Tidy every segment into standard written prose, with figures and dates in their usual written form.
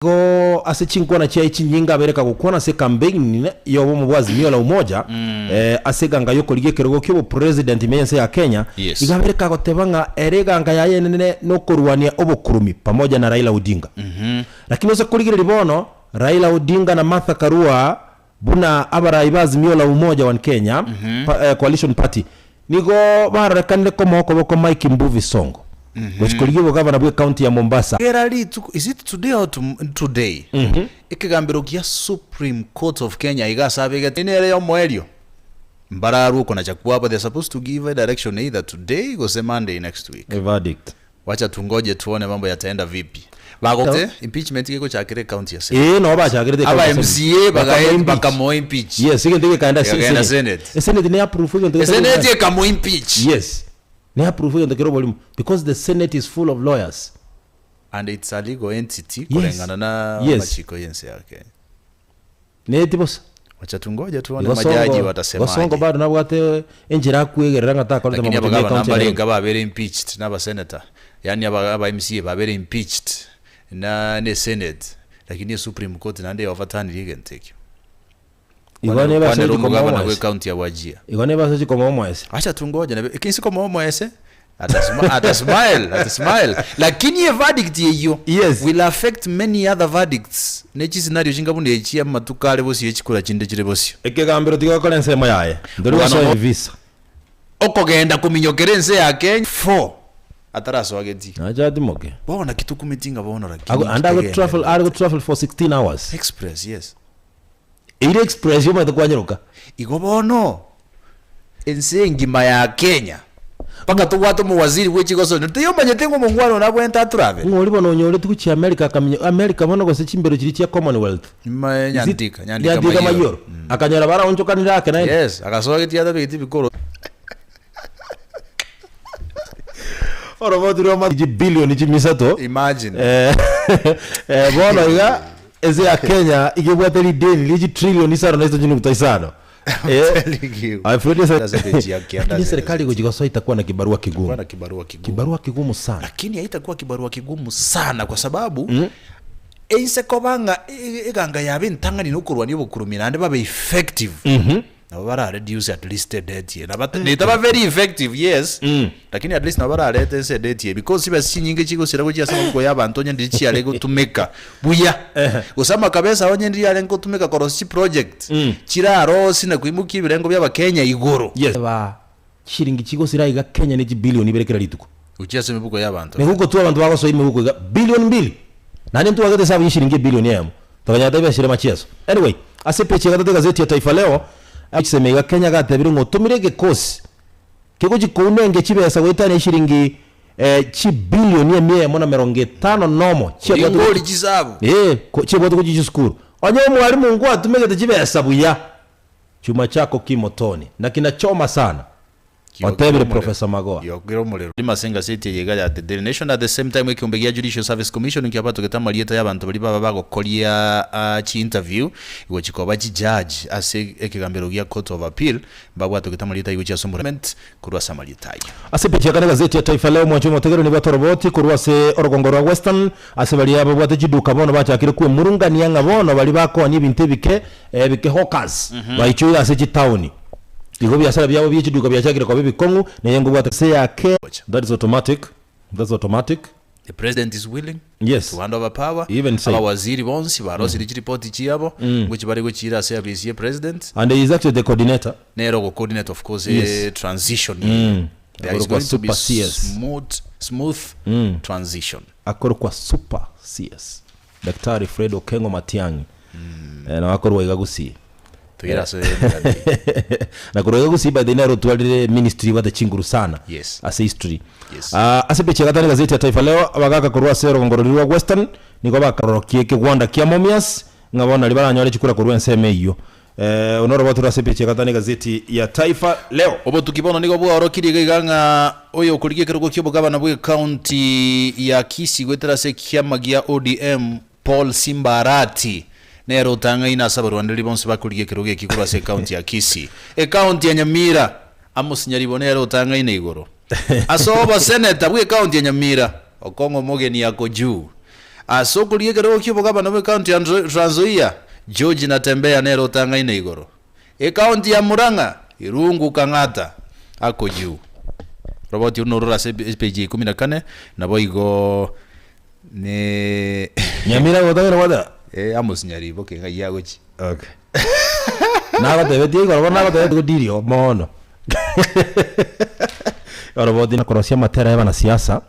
Igo ase chinkwana chiaye chinyinge abeire kagokwana ase ekambeini y'obomo bwa Azimio la Umoja ase eganga y'okorigia ekerogo ki'obopresident ime y'ense ya Kenya, Yes. igo abeire kagoteba ng'a ere eganga yaye enene nokorwania obokurumi pamoja na Raila Odinga. Lakini ase korigereria bono, Raila Odinga na Martha Karua Buna abarai ba Azimio la Umoja One Kenya pa, eh, Coalition Party nigo barorekanire komoa okoboko Mike Mbuvi Sonko gochia korigia obogavana bwe county ya Mombasa. Kera rituko, is it today or tom, today? Ekegambero gia Supreme Court of Kenya iga ase abegete nere yomoerio mbararwe okonacha kwabo they're supposed to give a direction either today gose Monday next week. A verdict. Wacha tungoje tuone mambo yataenda vipi. Bagote impeachment gegochakera ecounty ya Senate. Ee, nabo bachakerete Aba ecounty ya Senate. MCA bagae Bakamoimpeach. bakamoimpeach. Yes, egento gekaenda se- Ekagenda Senate. Senate. Esenate ne approve egento getari Esenate oborimo. ekamoimpeach. Yes. Ne approve egento kere oborimo because the Senate is full of lawyers. And it's a legal entity Yes. koreng'ana na Yes. amachiko y'ense ya Kenya. Neti bosa. Wacha tungoje tuone Igo majaji Songo, igo Songo watasemaje. bado nabwate enchera akwegerera ng'a takorete Lakini mamocho me abagavana county ya mbarenga Nairobi. babere impeached na abasenator, yaani aba aba MCA babere impeached na ne senate, lakini esupreme court naende yaovatanirie egento ekio. Igo Kwanera nebe ase kwanera chikoma omogavana bwe omoese. county ya Wajir. Igo nebe ase chikoma omoese. Acha tungoje nabe eke koma omoese ata ata smile ata smile lakini e verdict eyio Yes. will affect many other verdicts ne chiscenario chinga buna echi amatuko are bosio echikura chinde chire bosio. Ekegambero tiga gokora ensemo yaye. Ntori Omwana gosoa omo- evisa. Okogenda kominyokera ense ya Kenya 4 atarasoa getii. Nache atimoke. Bono naki tokumeti ng'a bono lakini Ago, and ago travel, tegendererete. are travel for 16 hours. Express yes. Eira express omanyete kwanyeroka. Igo bono ense engima ya Kenya mpaka tobwate omowaziri bwe chigosori na tiyomanyete ng'a omongwana one abwenerete aturabere. Ng'a oria bono onyoretie gochia America akamenya America bono gose chimbero chiria chia Commonwealth. Nyuma Is it Nyantika, Nyantika Nyantika Mayioro. Mayioro. Akanyora baraonchokanire ake naende. Yes, agasoa getii atabegeti bikoro. Oroboti rwa ma chibilioni chimisato. Imagine. Eh, eh, bono iga ense ya Kenya iga ebwate rideni rie chitrillion isano na isato chinuguta isano. Eh, Telling you. I feel this- Gazeti ya kianda Lakini serikali gochia gosoa itakuwa na kibarua kigumu. Kuwa na kibarua kigumu. Kibarua kigumu sana. Lakini haitakuwa kibarua kigumu sana kwa sababu mm. einse koba ng'a e- eganga yabe entang'ani nokorwania obokurumi naende babe effective Mhm. Nabo bara reduce at least edebt eye. Naba netaba very effective yes, lakini at least nabo bararete ense edebt eye because chibesa chinyinge chigosira gochia ase amaboko ya abanto onye ndiri chiare gotumeka buya. Gose amakabesa onye ndiri arenge gotumeka korosia chiproject chirarosie na koimokia ebirengo bia abakenya igoro. Yes. Ba chishiringi chigosira iga Kenya ne chibillion ibere kera rituko. Gochia ase emebuko ya abanto. Mebuko tu abanto bagosoa emebuko iga billion mbili. Naende ntwagete esabu ye shiringi ebillion eyemo. Tokanyora tari besa chire machieso. Anyway, ase epeji ya gatato egazeti ya Taifa Leo, chisemi iga Kenya gatebire ng'a otomire egekosi kegochi kounengia chibesa goetania eshiringi eh, chibilioni emia eyemo na merongo etano nomo chiabwate Ringori chisabu. Eh, ko- chiabwate gochia chisukuru. Onye omwalimu ngwatumegete chibesa buya, chuma chako ki motoni, na kinachoma sana. Otebire Professor Magoha. Giokire omorero. Rimo ase engaseti eye iga ya The Daily Nation at the same time ekeombe gia Judicial Service Commission nkiabatogete amarieta y'abanto baria baba bagokoria chi interview gochi koba chi judge ase ekegambero gia Court of Appeal mbabwatogete amarieta ayio gochia ase omorembe korwa ase amarieta ayio. Ase epeji ya kane egazeti ya Taifa Leo mwanche omotegereri nibwate oroboti korwa ase orogongo rwa Western ase baria babwate chiduka bono bachakire kwemurungania ng'a bono baria bakoonia ebinto ebike ebike hawkers baichoire ase chitaoni. Igo ebiasara biabo bie chiduka biachakire koba ebikong'u, neye nkobwata ase yake. That is automatic, that's automatic. The president is willing Yes. to hand over power. Even said. Abawaziri bonsi barosirie chiripoti chiabo ngochi bare gochiira ase abisi ye president. And he is actually the coordinator. Nere ogo coordinate of course Yes. eh, transition mm. There is Akorokwa going to be Super CS. smooth, smooth transition. Akorokwa Super CS. Daktari Fred Okengo Matiang'i. Eh, nabo akorwa iga Gusii. Toira ase emegano eye. Na korwa iga Gusii by the way nere otwarire ministry ebwate chinguru sana Yes. ase history. Yes. Ah, ase epeji ya gatano egazeti ya Taifa Leo abagaka korwa ase orogongo roria rwa Western nigo bakarorokia ekegwanda kia Mumias ng'a bono nario baranyore chikura korwa ensemo eyio. Eh, oyo noro obote ore ase epeji ya gatano egazeti ya Taifa Leo. Obotuki bono nigo bwaorokirie iga iga ng'a oyo okorigia ekerogo ki'obogabana bw'ecounty ya Kisii goetera ase ekiama gia ODM Paul Simba Arati nere otang'aine ase abarwaneri bonsi bakorigia ekerogo eki korwa ase ecounty ya Kisii. Ecounty ya Nyamira, Amos Nyaribo nere otang'aine igoro ase oboseneta bw'ecounty ya Nyamira, Okong'o Omogeni ako juu. Ase okorigia ekerogo ki'obogabana bw'ecounty ya Trans Nzoia, George Natembeya nere otang'aine igoro. Ecounty ya Murang'a, Irungu Kang'ata akojiu. Roboti orwo norore ase epage ya ikomi na kane, naboigo ne Nyamira gotagera gwateba? Eh, Amos Nyaribo keng'ai agochia. Okay. Nagotebetie igoro bono nagotebetie godirio mono. Oroboti nakorosia amatera ya abanasiasa,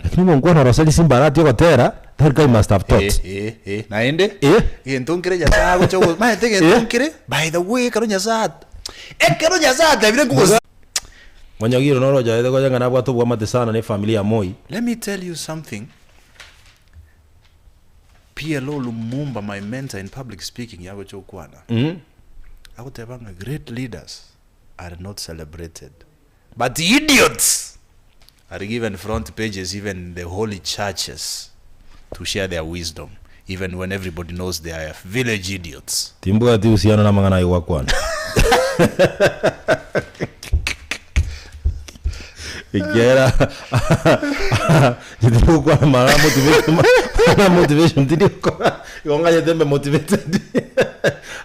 lakini omonkwana oroserie simbarati ogotera, that guy must have taught. Eh, eh, eh, naende Eh. egento nkere Nyasaye agocha ogo- maete egento Eh. nkere by the way ekero Nyasaye at- ekero Nyasaye atebire nkogos- Monyagiro noro ochaete konya ng'a nabwate obwamate sana na efamiri ya Moi. Let me tell you something PLO Lumumba my mentor in public speaking yagocha okwana agoteba ng'a great leaders are not celebrated but idiots are given front pages even in the holy churches to share their wisdom even when everybody knows they are village idiots. Timbwati uhusiano na amang'ana aye gwakwana. Ekiagera tindi gokwana mara motivation mara motivation tindi gokora igo nganyete mbe motivated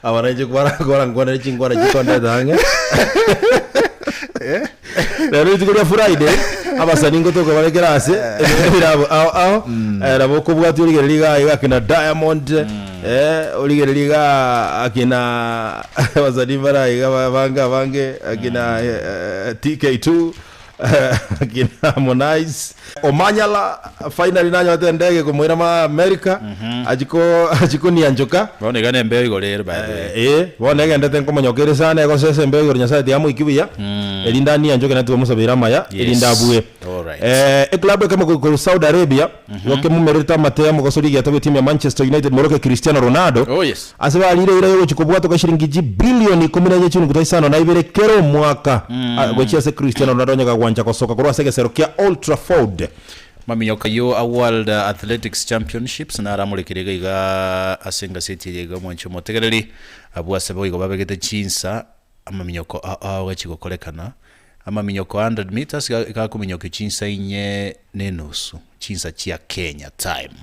aba nainche kwara kora nkwanere chinkwana chikondete ang'e Rero rituko ria Friday abasani ngotoka bare kera ase ebirabo ao ao eh, nabo okobwatia origereria iga iga akina Diamond eh, origereria iga akina abasani bara iga ba- bange abange akina eh, eh, TK2 akina Harmonize Omanyala finally nanyorete endege komoira ma America achiko achikonianchoka Bono iga nembeo igoro ere by the way. Eh, bono egendete nkomonyoka ere sana egosesa embeo igoro Nyasaye tiamoikia buya, erinde anianchoke naintwe twamosabeire amaya, Yes. erinde abue. Alright. Eh, eclub ekemo korwa Saudi Arabia, igo kemomererete amate amogosoria egiata bw'etimu ya Manchester United moroke Cristiano Ronaldo, Oh yes. ase barire eira yogochia kobwatoka shilingi chibilioni ikomi na enye chinuguta isano na ibere kera omwaka, ah, gochia ase Cristiano Ronaldo onye gagwancha gosoka korwa ase egesero kia Old Trafford. Maminyoka ayio a World Athletics Championships naramorekire iga iga ase engaseti eye iga omwanchi omotegereri, abwo ase boigo babegete chinsa amaminyoko ao ao gachia gokorekana. Amaminyoko 100 metres iga igakominyokia chinsa inye na enusu, chinsa chia Kenya time.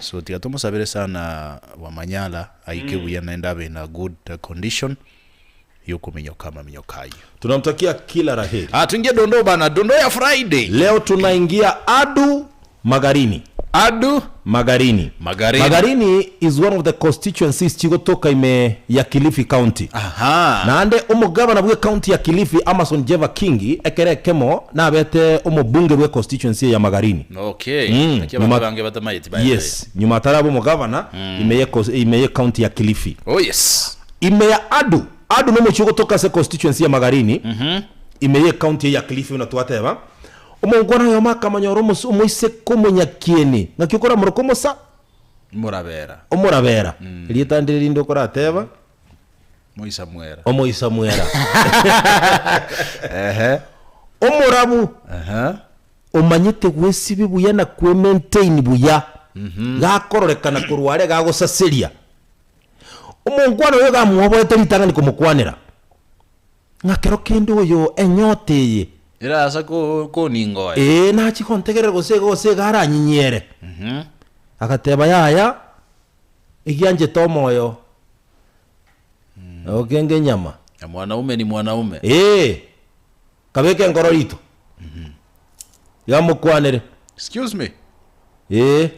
So tiga tomosabere sana Wamanyala aike buya naende abe in a good condition yokominyoka amaminyoko ayio. Tunamtakia kila la heri. Ah, tuingie dondoo bana, dondoo ya Friday. Leo tunaingia Adu Magarini. Adu Magarini. Magarini. Magarini is one of the constituencies chigotoka ime ya Kilifi County. Aha. Naende omogabana bwe county ya Kilifi Amason Jeva Kingi ekero ekemo nabete omobunge bwe constituency ya Magarini. Okay. Naki Nyuma- abanto bange batamaeti by the way. Yes, nyuma ataraba omogabana ime ye ime ye county ya Kilifi. Oh yes. Ime ya Adu, Adu nomochie ogotoka ase constituency ya Magarini, ime ye county eye ya Kilifi buna twateba, omonkwana oyomo akamonyora omos omoiseke omonyakieni, ng'aki okoramoroka omosa? Omorabera. Omorabera. Erieta ndire rinde okorateba? Moisamwera. Omoisamwera. Ehe. Omorabu. Aha. Omanyete gwesibia buya na kwemaintain buya, gakororekana korwa aria gagosaseria. Omonkwana oyo iga amwoboete ritang'ani komokwanera, ng'a kero kende oyo enyota eye. Erasa ko- koningoe. Ee, nachie gontegerera gose iga gose iga aranyinyere. Agateba, Yaya, egianchete omoyo, nabo kenge enyama. Na mwanaume ni mwanaume. Ee, kabeke enkoro rito, iga amokwanere. Excuse me. Ee,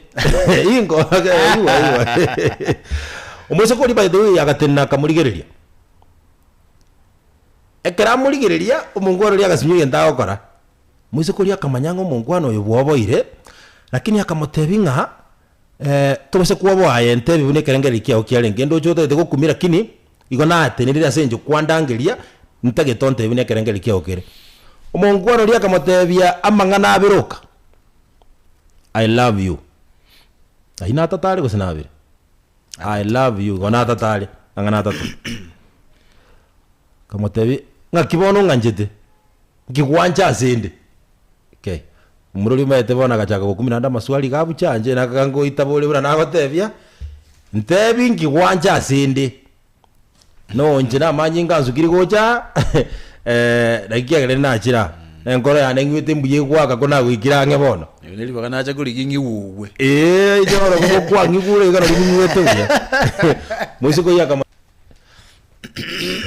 ingo, igwa, igwa. Omoiseke oria by the way agatenena akamorigereria. Ekero amorigereria, omongwana oria agasinywa egento agokora. Omoiseke oria akamanya ng'a omongwana oyo bwoboire, lakini akamotebia ng'a tobase kwoboa aye ntebi buna ekerengererio kiao kiarenge, ndoche otagete gokumia lakini igo natenerire ase eng'encho kwandangeria, ntagete ontebie buna ekerengererio kiao kere. Omongwana oria akamotebia amang'ana abere oka. I love you. Ayio natatare gose nabere? I love you, igo natatare, ang'ana atato. Nkamotebia, ng'aki bono ong'anchete? Nkigwancha ase 'nde? Okay. Omorwori omanyete bono agachaka gokumia naende amaswali iga abucha inche naka ngoita bore buna nagotebia, ntebi nkigwancha ase 'nde. Nonche namanyinga ansukire gocha naki kiagera nachire aa. Na enkoro yane ng'wete mbuya egwaka ko nagoikire ang'e bono. Erio ne ribaga nacha korigia ng'igugwe. Ee, inche bono bono kwang'igure iga nario ng'igwete buya. Moiseke oyio akama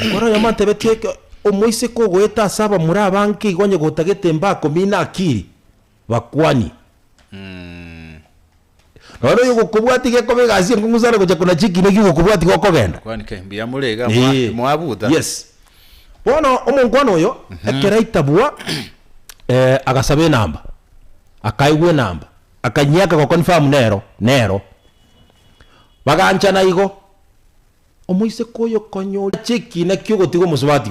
Omwana oyomo antebetie eke, omoiseke ogoeta ase abamura abange igo onye gotagete mbakomina akiri, bakwanie. Nonya oyo ogokobwatia gekoba egasi enkong'u sana gocha kona chikina eki ogokobwatia gokogenda. Kwani kai mbuya more iga mwa- Eh, mwabuta. Yes. Bono omonkwana oyo ekero aitabwa eh, agasaba enamba, akaegwa enamba, akanyiaka goconfirm nero, nero. Baganchana igo, omoiseke oyo konya oria chikina kiogotiga omosubati oyo.